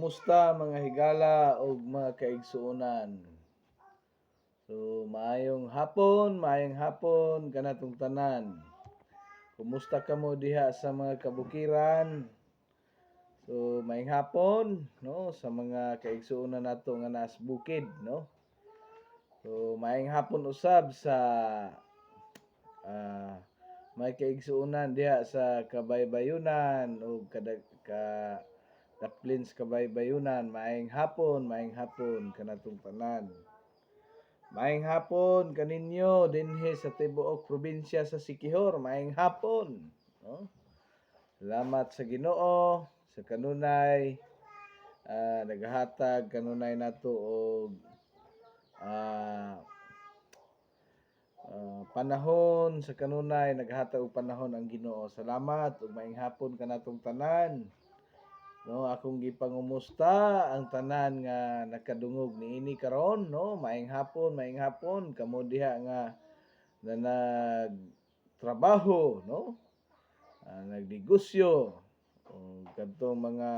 Kumusta, mga higala ug mga kaigsuonan? So maayong hapon kanatong tanan. Kumusta kamo diha sa mga kabukiran? So maayong hapon, no, sa mga kaigsuonan nato nga naa sa bukid, no. So maayong hapon usab sa mga kaigsuonan diha sa kabaybayunan ug kada ka daplin sa kabaybayunan. Maayong hapon kanatong tanan. Maayong hapon kaninyo dinhi sa tibuok probinsya sa Siquijor. Maayong hapon, no? Salamat sa Ginoo sa kanunay nagahatag kanunay nato og panahon. Sa kanunay naghatag og panahon ang Ginoo. Salamat ug maayong hapon kanatong tanan. No, akong gipangumusta ang tanan nga nakadungog niini karon, no. Maayong hapon kamo diha nga na nagtrabaho, no? Nagnegosyo o kadtong mga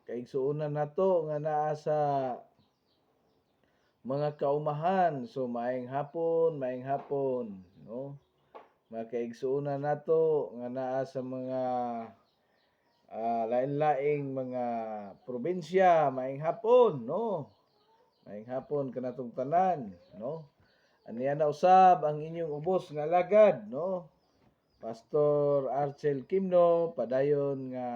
kaigsuonan nato nga naa sa mga kaumahan. So maayong hapon, no? Mga kaigsuonan nato nga naa sa mga lain-laing mga probinsya, maayong hapon, no? Maayong hapon kanatong tanan, no? Aniya na usab ang inyong ubos nga alagad, no? Pastor Archel Kimno, padayon nga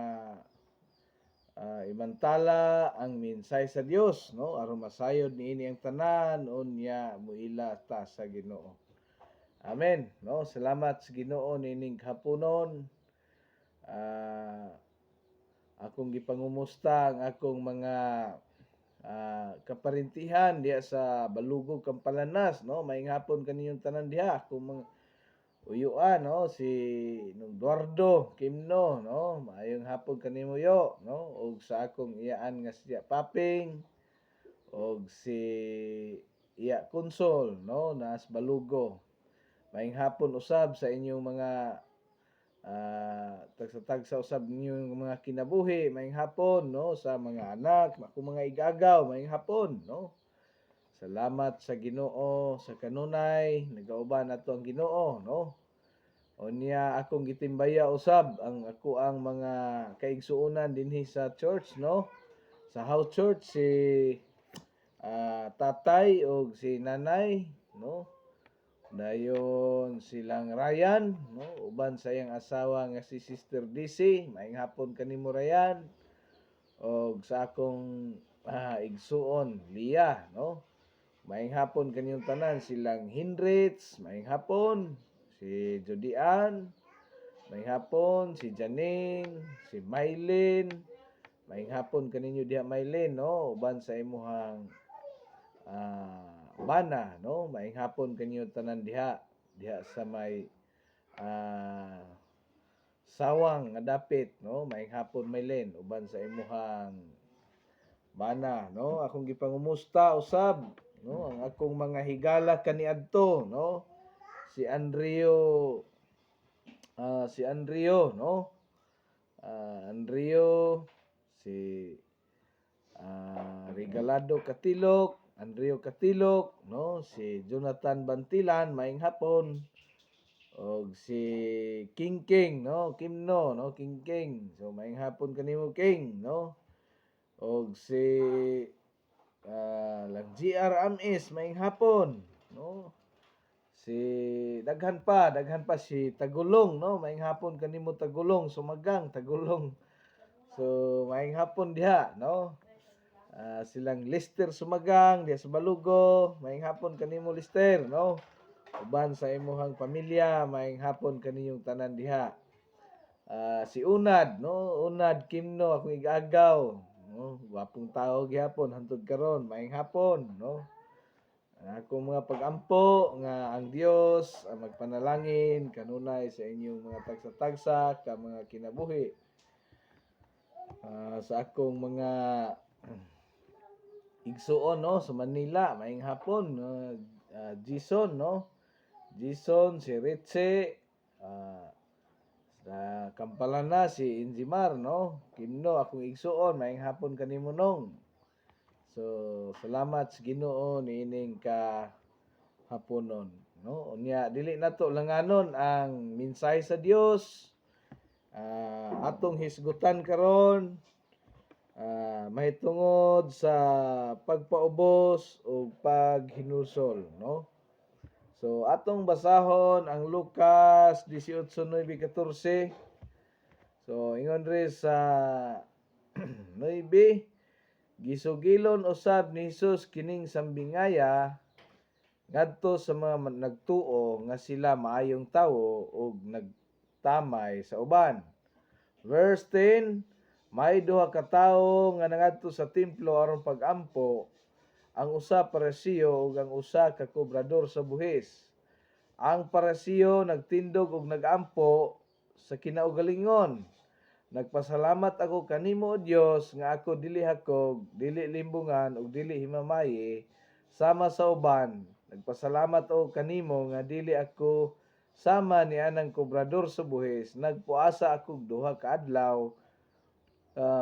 imantala ang mensahe sa Dios, no? Aron masayod niini ang tanan, unya muila ta sa Ginoo. Amen, no? Salamat sa Ginoo niining haponon. Akong gipangumusta ang akong mga kaparintihan diha sa Balugog, Campalanas, no? Maayong hapon kaninyong tanan diha. Akong mga uyuan, no, si nung Eduardo Kimno, no? Maayong hapon kanimo yo, no? Ug sa akong iyaan nga siya Paping og si iya Konsol, no, nas Balugo. Maayong hapon usab sa inyong mga tagsa-tagsa usab ninyong mga kinabuhi. Maayong hapon, no, sa mga anak, akong mga igagaw, maayong hapon, no? Salamat sa Ginoo sa kanunay nagauban nato ang Ginoo, no? Unya akong gitimbaya usab ang ako ang mga kaigsuonan dinhi sa church, no? Sa house church, si tatay og si nanay, no? Dayon silang Ryan, no, uban sa iyang asawa nga si Sister DC. Maayong hapon kanimo, Ryan. Og sa akong igsuon Lia, no? Maayong hapon kaninyong tanan. Silang Hinrich, maayong hapon. Si Judian, maayong hapon. Si Janing, si Mylene, maayong hapon kaninyo diha, Mylene, no, uban sa imuhang bana, no? Maayong hapon kaninyo tanan diha diha sa may sawang nga dapit, no? Maayong hapon, Mylene, uban sa imuhang bana, no? Akong gipangumusta usab, no, ang akong mga higala kaniadto, no? Si Andrio, no? Andrio, si Regalado Katilok, Andrio Katilok, no? Si Jonathan Bantilan, maayong hapon. Og si King King, no? Kimno, no? King King. So maayong hapon kanimo, King, no? Og si lang GR Amis, maayong hapon, no? Si daghan pa si Tagulong, no? Maayong hapon kanimo, Tagulong, Sumagang, Tagulong. So maayong hapon diha, no? Silang Lister Sumagang diha sa Balugo, maayong hapon kanimo, Lister, no? Uban sa imuhang pamilya, maayong hapon kaninyong tanan diha. Si Unad, no? Unad Kimno, akong igagaw, no? Gwapong tao gihapon hantod karon, maayong hapon, no? Ang akong mga pagampo nga ang Dios ang magpanalangin kanunay sa inyong mga tagsa-tagsa ka mga kinabuhi. Sa akong mga igsuon, no, sa Manila, maayong hapon, no? Jason, no? Jason, si Ritchie, Sa Kampala na si Inzimar, no? Kimno, akong igsuon, maayong hapon kanimo, nong. So, salamat sa Ginoo niining ka haponon, no? Unya dili nato langanon ang mensahe sa Dios. Atong hisgutan karon mahitungod sa pagpaubos o paghinulsol, no? So atong basahon ang Lucas 18:9-14. So ingon ri sa 9, gisugilon usab ni Hesus kining sambingaya ngadto sa mga nagtuo nga sila maayong tawo ug nagtamay sa uban. Verse 10, may duha ka tawo nga nangadto sa templo aron pagampo, ang usa Parisiyo ug ang usa ka kobrador sa buhis. Ang Parisiyo nagtindog ug nagampo sa kinaugalingon: "Nagpasalamat ako kanimo, O Dios, nga ako dili hakog, dili limbungan ug dili himamayi sama sa uban. Nagpasalamat ako kanimo nga dili ako sama ni anang kobrador sa buhis. Nagpuasa ako duha ka adlaw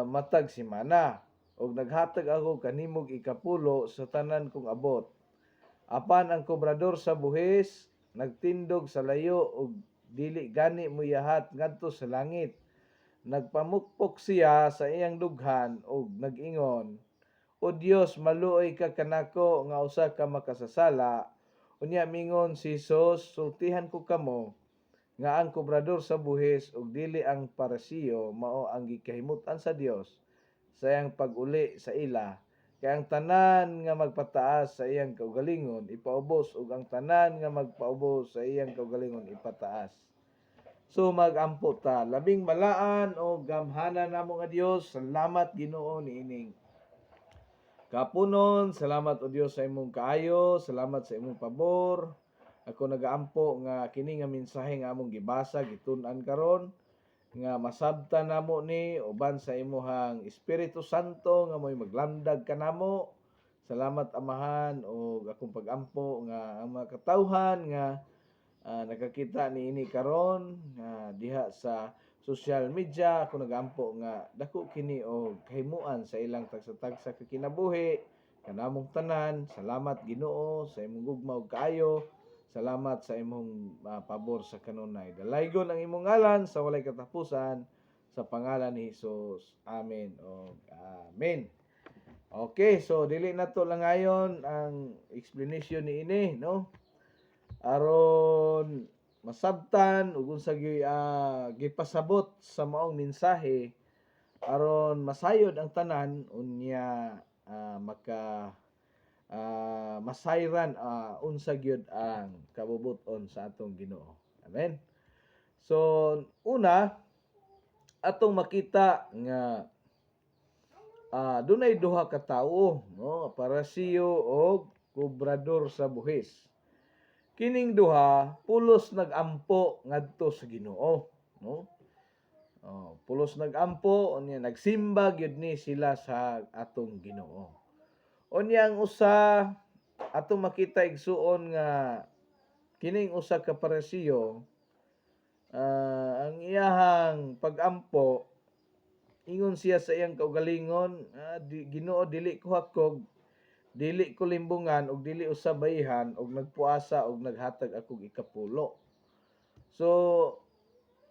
matag semana ug naghatag ako kanimog ikapulo sa tanan kong abot." Apan ang kobrador sa buhis nagtindog sa layo ug dili gani moyahat ngadto sa langit. Nagpamukpok siya sa iyang dughan ug nag-ingon, "O Dios, maluoy ka kanako nga usa ka makasasala." Unya mingon si Jesus, "Sultihan ko kamo nga ang kobrador sa buhis ug dili ang Parisiyo mao ang gikahimut-an sa Dios sa iyang pag-uli sa ila. Kay ang tanan nga magpataas sa iyang kaugalingon ipaubos ug ang tanan nga magpaubos sa iyang kaugalingon ipataas." So magampo ta. Labing balaan o gamhanan namo nga Dios, salamat, Ginoo, niining kapunon. Salamat, o Dios, sa imong kaayo, salamat sa imong pabor. Ako nagaampo nga kini nga mensahe nga among gibasa, gitun-an karon, nga masabtan namo ni uban sa imuhang Espiritu Santo nga mo'y maglamdag kanamo. Salamat, Amahan, ug akong pagampo nga ang mga katawhan nga nakakita niini karon nga diha sa social media, ako nagampo nga dako kini og kahimuan sa ilang tagsa-tagsa ka kinabuhi kanamong tanan. Salamat, Ginoo, sa imong gugma ug kaayo. Salamat sa imong pabor sa kanunay. Dalaygon ang imong ngalan sa walay katapusan, sa pangalan ni Hesus. Amen og amen. Okay, so dili na to lang ngayon ang explanation ni ini, no? Aron masabtan ug unsa gyud gipasabot sa maong mensahe, aron masayod ang tanan, unya maka masayran unsa gyud ang kabubut-on sa atong Ginoo. Amen. So una atong makita nga dunay duha ka tawo, no, Parisiyo og kobrador sa buhis. Kining duha pulos nagampo ngadto sa Ginoo, no? Oh, pulos nagampo, unya nagsimba gyud ni sila sa atong Ginoo. Unya ang usa, atong makita, igsuon, nga kining usa ka Parisiyo, ang iyahang pagampo, ingon siya sa iyang kaugalingon, "Ginoo, dili ko hakog, dili ko limbungan ug dili usab bayhan, ug nagpuasa ug naghatag akog ikapulo." So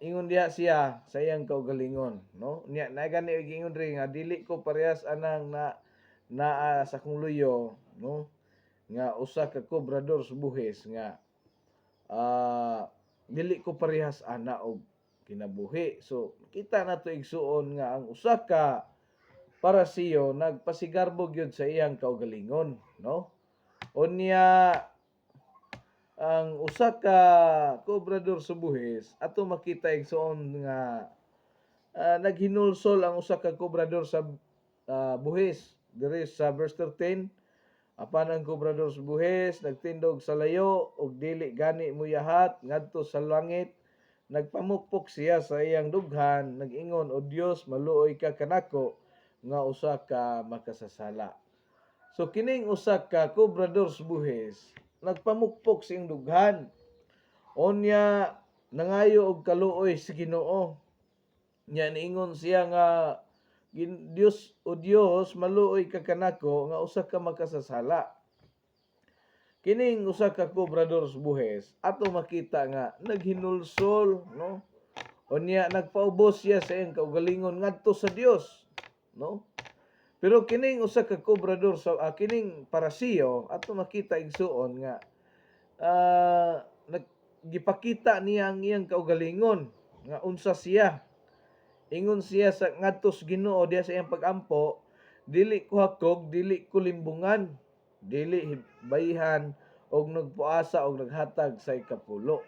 ingon diha siya sa iyang kaugalingon, no? Nya na gani ingon ri nga dili ko parehas anang na naa sa akong luyo, no, nga usa ka kobrador sa buhis nga dili ko parehas ana og kinabuhi. So kita nato, igsuon, nga ang usa ka Parasiyo nagpasigarbo gyud sa iyang kaugalingon, no? Unya ang usa ka kobrador sa buhis, ato makita, igsuon, nga naghinulsol ang usa ka kobrador sa buhis diri sa verse 13: "Apan ang kobrador sa buhis nagtindog sa layo ug dili gani muyahat ngadto sa langit. Nagpamukpok siya sa iyang dughan, nag-ingon, 'O Dios, maluoy ka kanako nga usa ka makasasala.'" So kining usa ka kobrador sa buhis nagpamukpok sa iyang dughan. Unya Nangayo og kaluoy sa Ginoo. Nya niingon siya nga, "Dios o Dios, maluoy ka kanako nga usa ka makasasala." Kining usa ka kobrador sa buhis, ato makita nga naghinulsol, no? Unya nagpaubos siya sa iyang kaugalingon ngadto sa Dios, no? Pero kining usa ka kobrador sa kining Parisiyo, ato makita, igsuon, nga gipakita niya ang iyang kaugalingon nga unsa siya. Ingon siya sa ngadto sa Ginoo diha sa iyang pagampo, "Dili ko hakog, dili ko limbungan, dili bayhan og nagpuasa og naghatag sa ikapulo."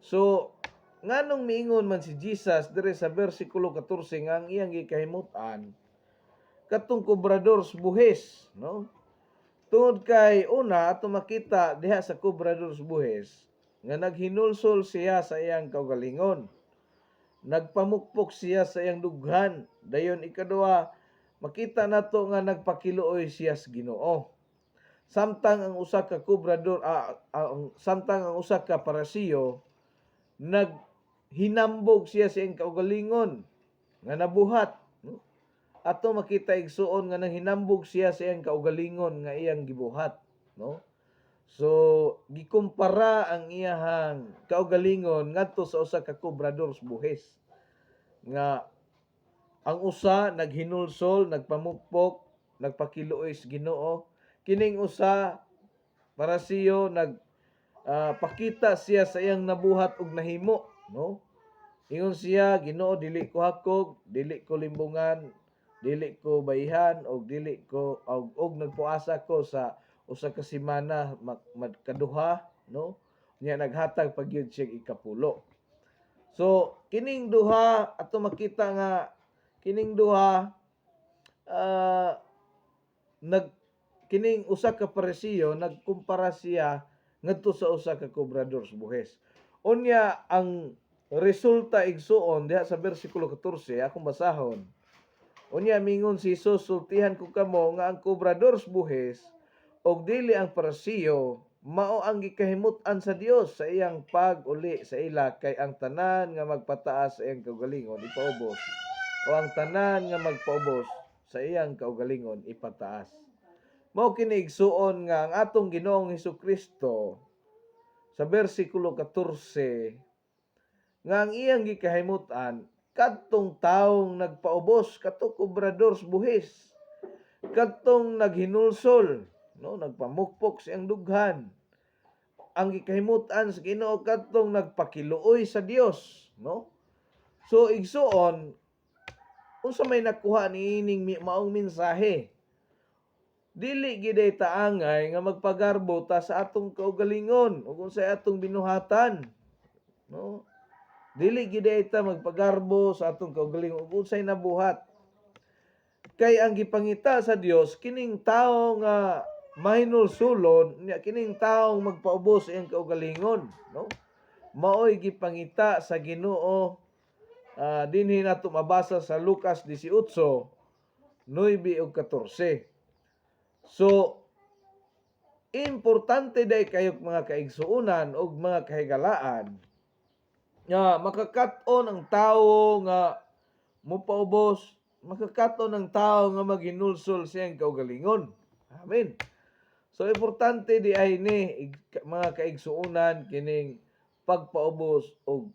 So nganong miingon man si Jesus dire sa bersikulo 14 nga ang iyang gikahimut-an katong kobrador sa buhis, no? Tungod kay una, ato makita diha sa kobrador sa buhis nga naghinulsol siya sa iyang kaugalingon. Nagpamukpok siya sa iyang dughan. Dayon ikaduha, makita nato nga nagpakiluoy siya sa Ginoo. Samtang ang usa ka kobrador ang samtang ang usa ka Parisiyo, naghinambog siya sa iyang kaugalingon nga nabuhat, no? Ato makita, igsuon, nga nanghinambog siya sa iyang kaugalingon nga iyang gibuhat, no? So gikumpara ang iyahang kaugalingon ngadto sa usa ka kobrador sa buhis nga ang usa naghinulsol, nagpamukpok, nagpakiluoy sa Ginoo. Kining usa Parisiyo, nag pakita siya sa iyang nabuhat ug nahimo, no? Ingon siya, "Ginoo, dili ko hakog, dili ko limbungan, dili ko bayhan og dili ko og nagpuasa ko sa usa ka semana kaduha," no? Nya naghatag pa gyud siya ikapulo. So kining duha, ato makita nga kining duha nag kining usa ka Parisiyo nagkumpara siya ngadto sa usa ka kobrador sa buhis. Unya ang resulta, igsuon, diha sa bersikulo 14, akong basahon. Unya mingon si Jesus, "Sultihan ko kamo nga ang kobrador sa buhis og dili ang Parisiyo mao ang gikahimut-an sa Dios sa iyang pag-uli sa ila, kay ang tanan nga magpataas sa iyang kaugalingon ipaubos o ang tanan nga magpaubos sa iyang kaugalingon ipataas." Mao kini, igsuon, nga ang atong Ginoong Hesukristo sa bersikulo 14 nga ang iyang gikahimut-an kadtong taong nagpaubos, katong kobrador sa buhis, kadtong naghinulsol, no, nagpamukpok sa iyang dughan. Ang gikahimut-an sa Ginoo kadtong nagpakiluoy sa Dios, no? So igsuon, unsa may nakuha niining maong mensahe? Dili gyud taangay nga magpagarbo ta sa atong kaugalingon ug unsay atong binuhatan, no? Dili gyud ta magpagarbo sa atong kaugalingon ug unsay nabuhat, kay ang gipangita sa Dios kining tawo nga mahinulsulon nya, kining taong magpaubos sa iyang kaugalingon, no? Maoy gipangita sa Ginoo. Dinhi nato mabasa sa Lucas 18:9 ug 14. So importante day kayo, mga kaigsuonan ug mga kahigalaan, nga makakat-on ang tawo nga mopaubos, makakat-on ang tawo nga maghinulsol sa iyang kaugalingon. Amen. So importante di ay ni, mga kaigsuonan, kining pagpaubos og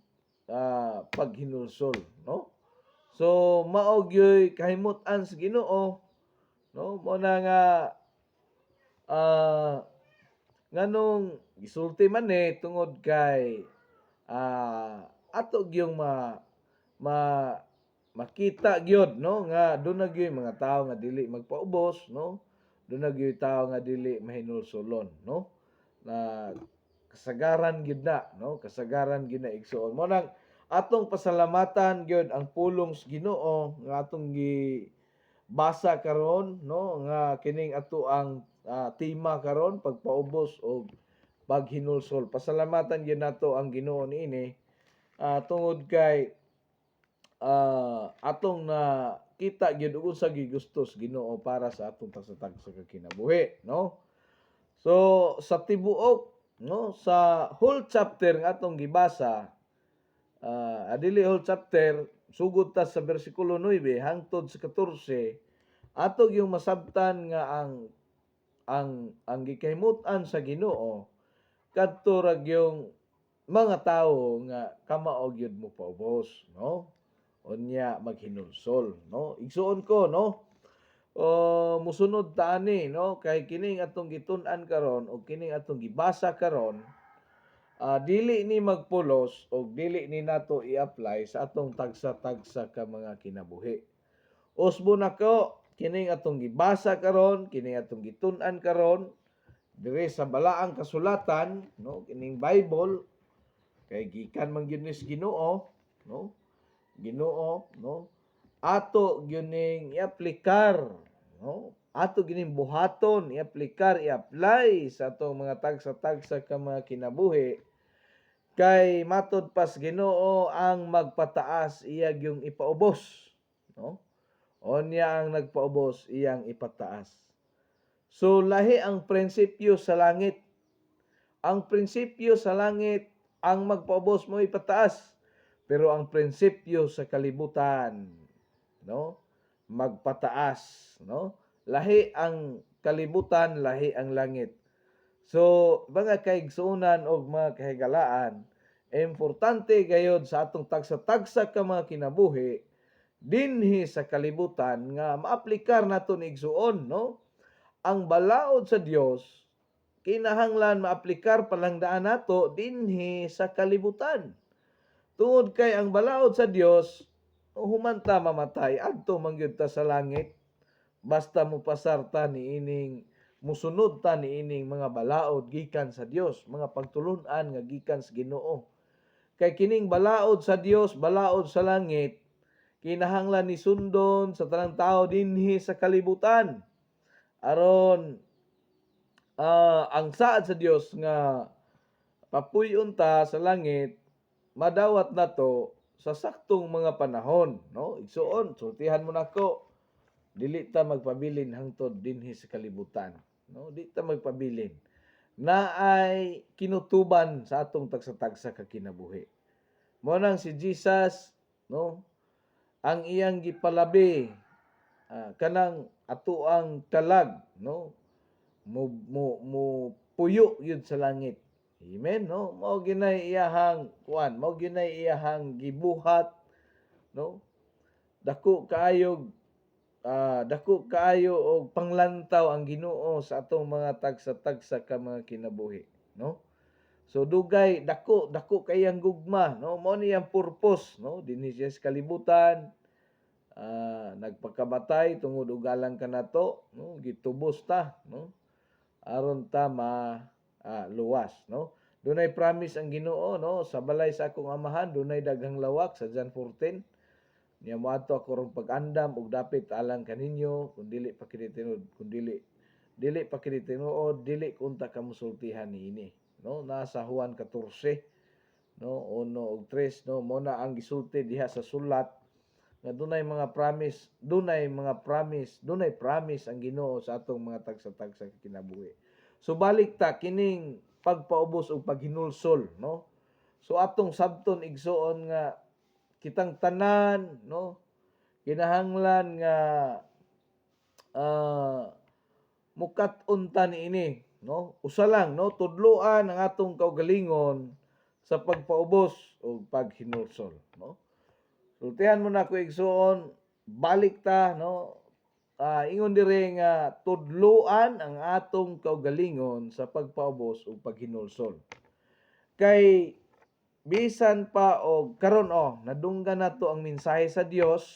paghinulsol, no? So mao gyoy kahimut-an sa Ginoo, no? Mo na nga nganong gisulti man ni, tungod kay ato gyung ma, ma makita gyud, no, nga duna gyud mga tawo nga dili magpaubos, no? Duna gyud tawo nga dili mahinulsulon, no? Na kasagaran gyud na, no? Kasagaran gyud na, igsuon. Mo nang atong pasalamatan gyud ang pulong sa Ginoo nga atong gi basa karon, no, nga kining ato ang tema karon, pagpaubos og paghinulsol. Pasalamatan gyud nato ang Ginoo niini tungod kay atong na kita gyud ug unsa gigusto sa Ginoo para sa atong tagsa-tagsa ka kinabuhi, no? So sa tibuok, no, sa whole chapter nga atong gibasa. Dili whole chapter, sugod ta sa bersikulo 9 hangtod sa 14, ato yung masabtan nga ang gikahimut-an sa Ginoo kadto ra yung mga tawo nga kamao gyud mo paubos, no? Unya maghinulsol, no? Igsuon ko, no, o musunod ta ani, no, kay kining atong gitun-an karon o kining atong gibasa karon, dili ni magpulos o dili ni nato i-apply sa atong tagsa-tagsa ka mga kinabuhi. Usbo nako, kining atong gibasa karon, kining atong gitun-an karon dire sa Balaang Kasulatan, no, kining Bible kay gikan man gyud ni sa Ginoo, no? Ginoo, no? Ato gyud ning iaplikar, no? Ato gining buhaton, iaplikar, i-apply sa atong mga tagsa-tagsa ka mga kinabuhi kay matod pas Ginoo, ang magpataas iya gyung ipaubos, no? Unya ang nagpaubos iyang ipataas. So lahi ang prinsipyo sa langit. Ang prinsipyo sa langit, ang magpaubos mo ipataas. Pero ang prinsipyo sa kalibutan, no, magpataas, no? Lahi ang kalibutan, lahi ang langit. So, mga kaigsuonan og mga kahigalaan, importante gayod sa atong tagsa-tagsa ka mga kinabuhi dinhi sa kalibutan nga maaplikar nato ni, igsuon, no? Ang balaod sa Dios kinahanglan maaplikar palangdaan nato dinhi sa kalibutan. Tungod kay ang balaod sa Dios, human ta mamatay, adto man gyud ta sa langit basta mo pasar ta niining, musunod ta niining mga balaod gikan sa Dios, mga pagtulun-an nga gikan sa Ginoo. Kay kining balaod sa Dios, balaod sa langit, kinahanglan ni sundon sa tanang tao dinhi sa kalibutan. Aron ang saad sa Dios nga papuy-on ta sa langit madawat nato sa saktong mga panahon, no? Igsuon, sultihan mo nako. Dili ta magpabilin hangtod dinhi sa kalibutan, no? Di ta magpabilin. Naay kinutuban sa atong tagsa-tagsa ka kinabuhi. Mo nang si Jesus, no, ang iyang gipalabi kanang atoang kalag, no, mo puyo yun sa langit. Amen, no? Mao ginay iyahang kuan, mao ginay iyahang gibuhat, no? Dako kaayo og panglantaw ang Ginoo sa atong mga tagsa-tagsa ka mga kinabuhi, no? So dugay dako dako kayang gugma, no? Mao ni ang purpose, no? Dinhi siya sa kalibutan, nagpakamatay tungod og alang kanato, no? Gitubos ta, no? Aron ta ma luwas, no? Dunay promise ang Ginoo, no? Sa balay sa akong Amahan dunay daghang lawak, sa John 14. Niya moadto ako rong pag-andam og dapit alang kaninyo. Kung dili pa kini tinuod, kung dili dili pa kini tinuod, dili kunta ka mosultihan niini, no? Nasa Juan 14, no, 1 ug 3, no? Mo na ang gisulti diha sa sulat nga dunay mga promise, dunay mga promise, dunay promise ang Ginoo sa atong mga tagsa-tagsa kinabuhi. So balik ta kining pagpaubos og paghinulsol, no? So atong sabton, igsuon, nga kitang tanan, no, kinahanglan nga mukat-on ta niini, no? Usa lang, no, tudloan ang atong kaugalingon sa pagpaubos o paghinulsol, no? Sultihan mo na ko, igsuon, balik ta, no? Ingon diri nga tudloan ang atong kaugalingon sa pagpaubos o paghinulsol. Kay bisan pa og karon, oh, nadunggan nato ang mensahe sa Dios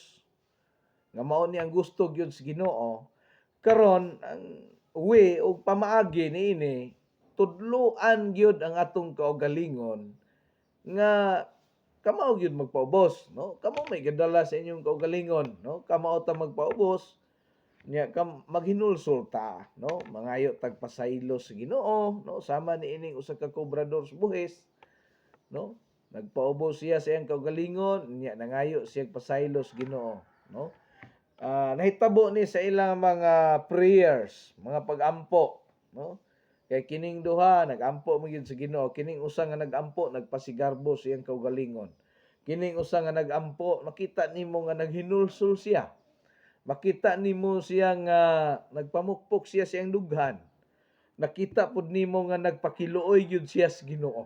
nga mao ni ang gusto gyud sa Ginoo karon, ang way og pamaagi niini, tudloan gyud ang atong kaugalingon nga kamao gyud magpaubos, no? Kamo may gadala sa inyong kaugalingon, no? Kamao ta magpaubos nya kam maghinulsol ta, no? Mangayo tag pasaylo sa Ginoo, no? Sama niining usa ka kobrador sa buhis, no? Nagpaubos siya sa iyang kaugalingon nya nangayo siya pasaylo sa Ginoo, no? Nahitabo ni sa ilang mga prayers, mga pagampo, no? Kay kining duha nagampo man gyud sa Ginoo, kining usa nga nagampo nagpasigarbo sa iyang kaugalingon. Kining usa nga nagampo, makita nimo nga naghinulsol siya. Makita nimo siya nga nagpamukpok siya sa iyang dughan. Nakita pud nimo nga nagpakiluoy gyud siya sa Ginoo.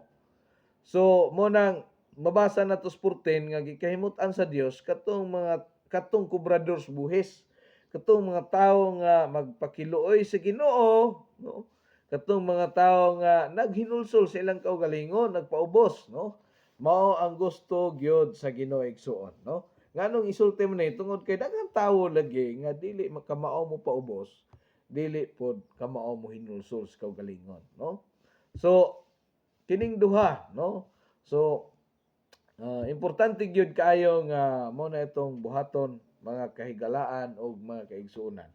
So mo nang mabasa nato sa 14 nga gikahimut-an sa Dios katong mga katong kobrador sa buhis, katong mga tawo nga magpakiluoy sa Ginoo, no? Katong mga tawo nga naghinulsol sa ilang kaugalingon, nagpaubos, no? Mao ang gusto gyud sa Ginoo, igsuon, no? Nganong isulti mo ni? Tungod kay daghang tawo lagi nga dili makamao mo paubos, dili pod kamao mo hinulsol sa kaugalingon, no? So kining duha, no? So importante gyud kaayo nga mo na itong buhaton, mga kahigalaan og mga kaigsuonan.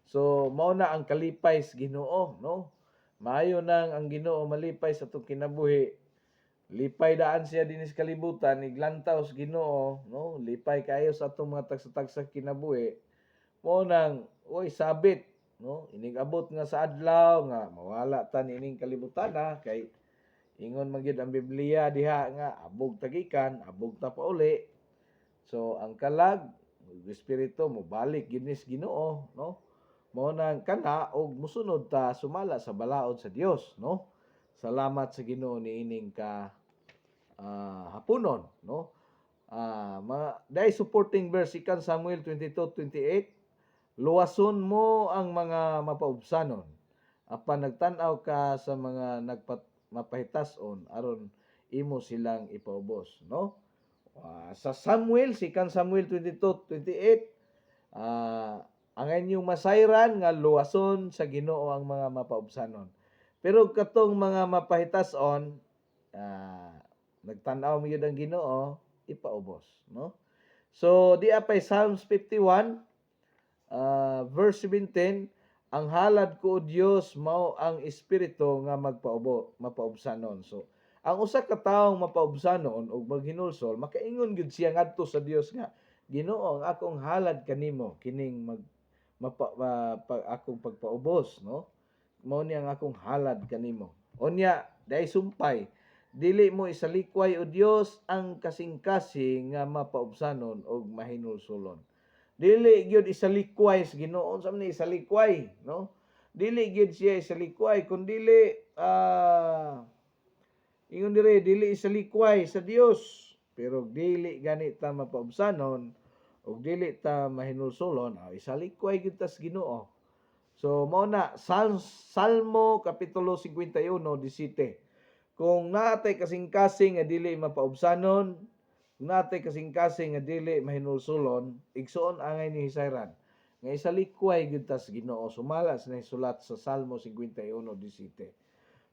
So mao na ang kalipay sa Ginoo, no? Maayo nang ang Ginoo malipay sa atong kinabuhi. Lipay daan siya dinhi sa kalibutan, iglantaw sa Ginoo, no? Lipay kaayo sa atong mga tagsa-tagsa kinabuhi. Mo nang oy sabit, no? Inig-abot nga sa adlaw nga mawala ta niining kalibutan na, kay ingon man gyud ang Biblia diha nga abog tagikan, abog ta pauli. So ang kalag ug espiritu mobalik gyud ni sa Ginoo, no? Mao nang kana og musunod ta sumala sa balaod sa Dios, no? Salamat sa Ginoo niining ka hapunon, no? Mga dai supporting verse, 2 Samuel 22:28: "Luwason mo ang mga mapaubsanon apan nagtan-aw ka sa mga nagpat mapahitason aron imo silang ipaubos," no? Sa Samuel, 2 Samuel 22:28, ang inyong masayran nga luwason sa Ginoo ang mga mapaubsanon. Pero katong mga mapahitason, nagtan-aw mo yun ang Ginoo, ipaubos, no? So di apay Psalms 51 verse 17: "Ang halad ko, O Dios, mao ang espiritu nga magpaubo mapaubsanon." So ang usa ka tawo mapaubsanon ug maghinulsol, makaingon gyud siya ngadto sa Dios nga, "Ginoo, ang akong halad kanimo kining mag mapa, ma, pa, akong pagpaubos, no? Mao ni ang akong halad kanimo." Unya dai sumpay: "Dili mo isalikway, O Dios, ang kasing-kasing nga mapaubsanon og mahinulsulon." Dili gyud isalikway sa Ginoo. Unsa man ni isalikway, no? Dili gyud siya isalikway kun dili ingon dire, dili isalikway sa Dios. Pero dili gani ta mapaubsanon ug dili ta mahinulsulon, isalikway gyud ta sa Ginoo. So mao na Salmo kapitulo 51:17. Kung naatay kasing-kasing nga dili mapaubsanon, kung naatay kasing-kasing nga dili mahinulsulon, igsuon, angay ni hisayran nga isalikway gyud ta sa Ginoo sumala sa nahisulat sa Salmo 51:17.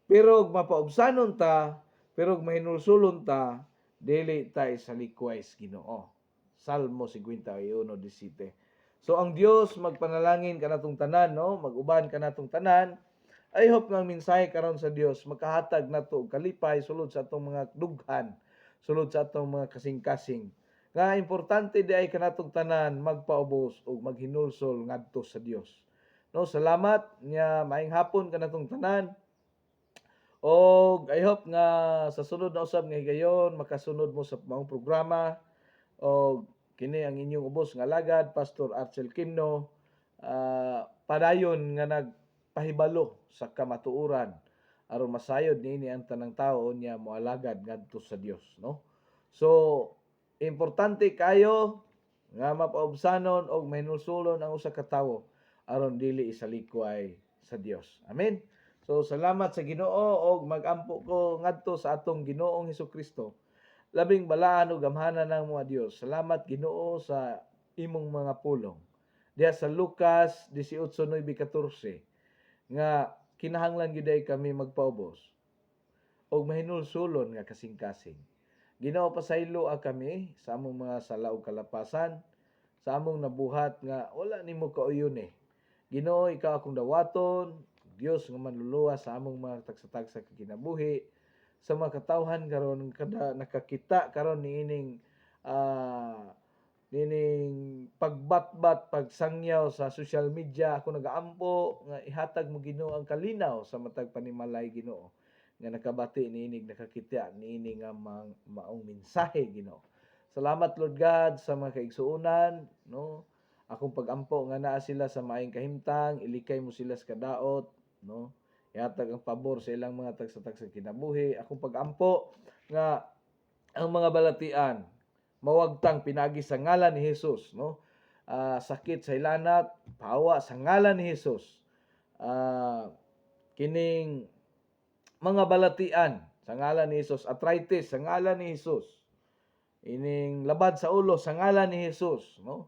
Pero ug mapaubsanon ta, pero ug mahinulsulon ta, dili ta isalikway sa Ginoo. Salmo 51:17. So ang Dios magpanalangin kanatong tanan, no? Mag-uban kanatong tanan. I hope nga ang mensahe karon sa Dios makahatag nato og kalipay sulod sa atong mga dughan, sulod sa atong mga kasing-kasing. Nga importante di ay kanatong tanan magpaubos ug maghinulsol ngadto sa Dios. No, salamat nya, maayong hapon kanatong tanan. Og I hope nga sa sunod na usab nga higayon makasunod mo sa maong programa. Og kini ang inyong ubos nga alagad, Pastor Archel Kimno, padayon nga nagpahibalo sa kamatuoran aron masayod niini ang tanang tawo nya moalagad ngadto sa Dios, no? So importante kayo nga mapaubsanon og mahinulsulon ang usa ka tawo aron dili isalikway sa Dios. Amen. So salamat sa Ginoo og magampo ko ngadto sa atong Ginoong Hesukristo. Labing balaan ug gamhanan ng mga Dios. Salamat, Ginoo, sa imong mga pulong. Diha sa Lucas 18:9-14 nga kinahanglan gyud ay kami magpaubos og mahinulsulon nga kasing-kasing. Ginoo, pasaylo kami sa among mga sala ug kalapasan, sa among nabuhat nga wala nimo kauyon eh. Ginoo, ikaw akong dawaton, Dios nga manluluwas sa among mga tagsa-tagsa kinabuhi, sa mga katawhan karon kada nakakita karon niining nining pagbatbat, pagsangyaw sa social media. Ako nagaampo nga ihatag mo, Ginoo, ang kalinaw sa matag panimalay, Ginoo, nga nakabati niinig, nakakita niini nga maong mensahe, Ginoo. Salamat, Lord God, sa mga kaigsuonan, no? Akong pagampo nga naa sila sa maayong kahimtang, ilikay mo sila sa kadaot, no? Ihatag ang pabor sa ilang mga tagsa-tagsa kinabuhi. Akong pagampo nga ang mga balatian mawagtang pinagi sa ngalan ni Jesus, no? Sakit sa hilanat, pahawa sa ngalan ni Jesus. Kining mga balatian sa ngalan ni Jesus, arthritis sa ngalan ni Jesus. Ining labad sa ulo sa ngalan ni Jesus, no?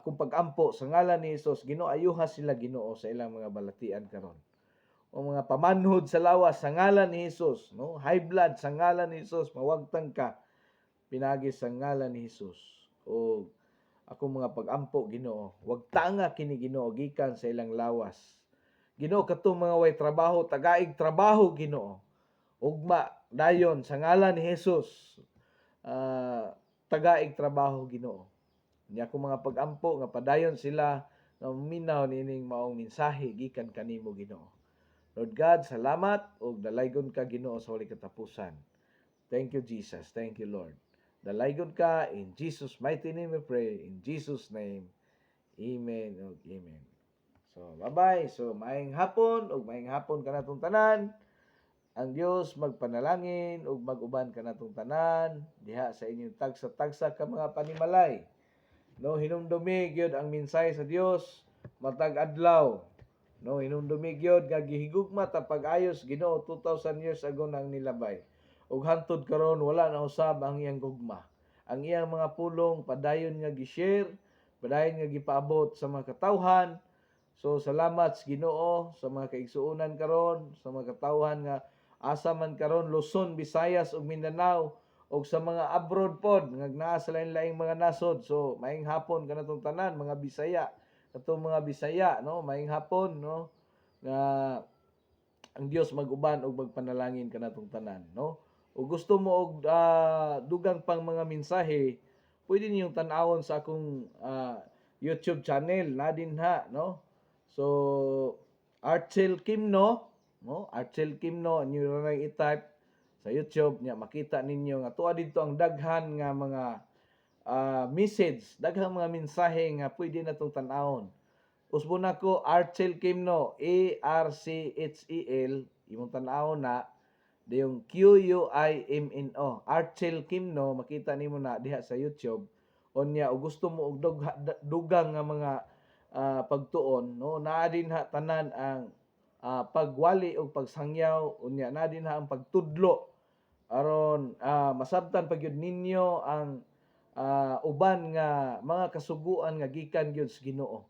Kung pagampo sa ngalan ni Jesus, Ginoo, ayuha sila, Ginoo, sa ilang mga balatian karon. O mga pamanhod sa lawas sa ngalan ni Jesus, no? High blood sa ngalan ni Jesus, mawagtang ka pinagi sa ngalan ni Jesus. O akong mga pagampo, Ginoo, wagtanga kini, Ginoo, gikan sa ilang lawas. Ginoo, katong mga way trabaho, tagaig trabaho, Ginoo. Ugma dayon sa ngalan ni Jesus. Tagaig trabaho, Ginoo. Nya akong mga pagampo nga padayon sila nga minaw niining maong mensahe gikan kanimo, Ginoo. Lord God, salamat ug dalaygon ka, Ginoo, sa walay katapusan. Thank you, Jesus. Thank you, Lord. Dalaygon ka. In Jesus' mighty name we pray. In Jesus' name. Amen ug amen. So, bye-bye. So, maayong hapon ug maayong hapon kanatong tanan. Ang Dios magpanalangin ug mag-uban kanatong tanan diha sa inyong tagsa-tagsa ka mga panimalay. No, hinumdumi gyud ang mensahe sa Dios matag adlaw. No, hinumdumi gyud nga gihigugma ta pag-ayos Ginoo 2000 years ago nang nilabay. Ug hantod karon wala na usab ang iyang gugma. Ang iyang mga pulong padayon nga gi-share, padayon nga gipaabot sa mga katawhan. So salamat sa Ginoo sa mga kaigsuonan karon, sa mga katawhan nga asa man karon, Luzon, Visayas ug Mindanao ug sa mga abroad pod nga naa sa lain-laing mga nasod. So maayong hapon kanatong tanan mga Bisaya. Katong mga Bisaya, no, maayong hapon, no, nga ang Dios mag-uban ug magpanalangin kanatong tanan, no. O gusto mo og dugang pang mga mensahe, pwede ninyong tan-awon sa akong YouTube channel na dinha, no. So Archel Kimno, no? Archel Kimno inyo ra i-type sa YouTube nya makita ninyo nga tuwa didto ang daghan nga mga message, daghang mga mensahe nga pwede natong tan-awon. Usbon nako, Archel Kimno, A R C H E L, imong tan-awon na dayong Quimno. Archel Kimno, makita nimo na diha sa YouTube. Unya og gusto mo og dugang nga mga pagtuon, no, naa dinha tanan ang pagwali og pagsangyaw, unya naa dinha ang pagtudlo aron masabtan pa gyud ninyo ang uban nga mga kasuguan nga gikan gyud sa Ginoo.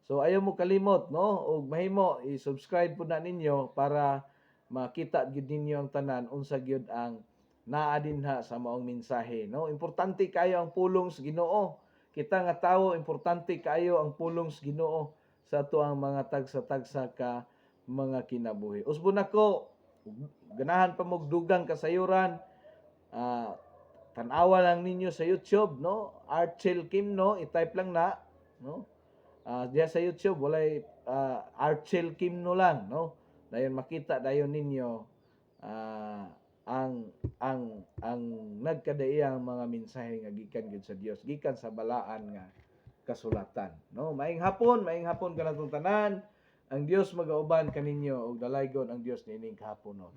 So ayaw mo kalimot, no, ug mahimo i-subscribe pud na ninyo para makita gyud ninyo ang tanan unsa gyud ang naa dinha sa maong mensahe, no. Importante kayo ang pulong sa Ginoo. Kita nga tawo, importante kaayo ang pulong sa Ginoo sa ato ang mga tagsa-tagsa ka mga kinabuhi. Usbon nako, ganahan pa mo og dugang kasayuran, tan-awa lang ninyo sa YouTube, no? Archel Kimno, i-type lang na, no? Diya sa YouTube walay Archel Kimno lang, no? Dayon makita dayon ninyo ang nagkadaiyang mga mensahe nga gikan gyud sa Dios, gikan sa balaan nga kasulatan, no? Maayong hapon kanatong tanan. Ang Dios magauban kaninyo ug dalaygon ang Dios niining kahaponon.